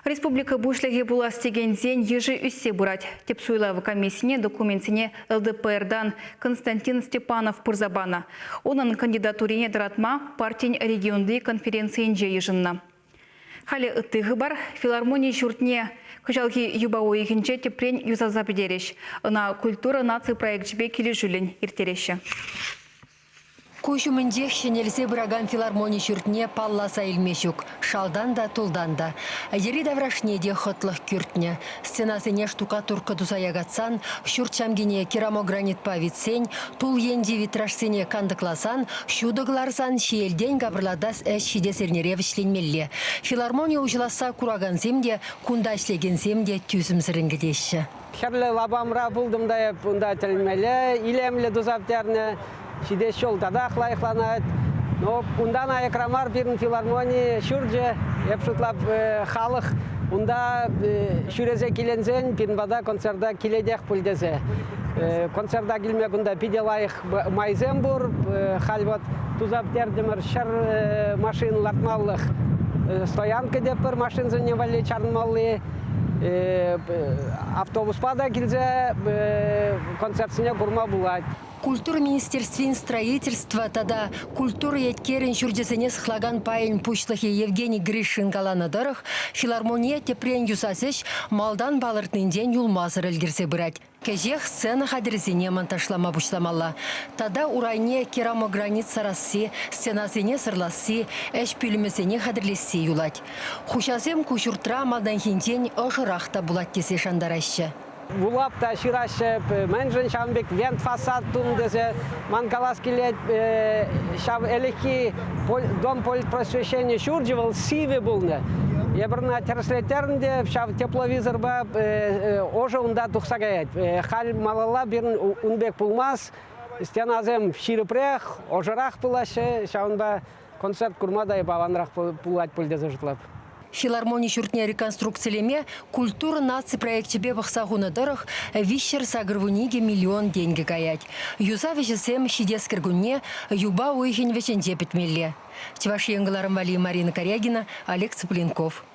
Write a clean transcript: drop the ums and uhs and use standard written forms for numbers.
Республика Пуҫлӑхӗ пулас текенсен йышӗ ӳссе пырать. Тӗп суйлав комиссине документсене ЛДПРтан Константин Степанов пырса панӑ. Унӑн кандидатурине тӑратма партин регионти конференцийӗнче йышӑннӑ. Халӗ ытти хыпар филармони ҫуртне кӑҫалхи юпа уйӑхӗнче тӗпрен юсаса пӗтерӗҫ. Ӑна Культура наци проекчӗпе килӗшӳллӗн ирттереҫҫӗ. Куҫ умӗнчех ҫӗнелсе пыракан филармони ҫуртне палласа илме ҫук, шалтан та, тултан та. Йӗри-таврашне те хӑтлӑх кӳртнӗ. Стенасене штукатурка туса якатсан, ҫурт ҫамкине керамогранитпа витсен, тул енчи витражсене кантӑкласан, ҫутӑ кӑларсан ҫиелтен капӑрлатас ӗҫ ҫитес эрнере вӗҫленмелле. Филармони уҫӑласса куракансем те, кунта ӗҫлекенсем те тӳсӗмсӗррӗн кӗтеҫҫӗ. Хӗрлӗ лапамра пултӑм та эп унта тӗлӗнмелле илемлӗ туса пӗтернӗ. Ҫитес ҫул татах лайӑхланать. Но унтан аякра мар пирӗн филармони ҫурчӗ. Эп шутлап, халӑх унта ҫӳресе киленсен пирӗн пата концерта килетех пуль тесе. Концерта килме кунта питӗ лайӑх майсем пур. Халь вот туса пӗтертӗмӗр 100 машин лартмалӑх стоянка тетпӗр машинсене валли чарӑнмалли. Автобуспа та килсе концертсене курма пулать. Культура министерствин строительство тата культура еткерӗн ҫурчӗсене сыхлакан пайӗн пуҫлӑхӗ Евгений Гришин каланӑ тӑрӑх, филармоние тӗпрен юсас ӗҫ малтан палӑртнинчен юлмасӑр ӗлкӗрсе пырать. Кӗҫех сцена хатӗрӗсене монтажлама пуҫламалла. Тата урайне керамогранит сарасси, стенасене сӑрласси, ӗҫ пӳлӗмӗсене хатӗрлесси юлать. Хуҫасем ку ҫуртра малтанхинчен ӑшӑрах та пулать тесе шантараҫҫӗ. Вулап та ҫыраҫҫӗ, мӗншӗн ҫавӑн пек вент фасад тунӑ тесе ман калас килет, ҫав ӗлӗкхи дом политпросвещения ҫурчӗ вӑл сивӗ пулнӑ. Эпир ӑна тӗрӗслеттернӗ те ҫав тепловизорпа ӑшӑ унта тухса каять. Халь малалла пирӗн ун пек пулмасть. Стенасем ҫирӗпрех, ӑшӑрах пулаҫҫӗ, ҫавӑнпа концерт курма та эп аванрах пулать пуль тесе шутлап. Филармони ҫуртне реконструкцилеме культура наци проекчӗпе пӑхса хунӑ тӑрӑх 382 миллион тенкӗ каять. Юсав ӗҫӗсем ҫитес кӗркунне юпа уйӑхӗн вӗҫӗнче пӗтмелле. Чӑваш Ен кӑларӑм валли Марина Корягина, Олег Цыпленков.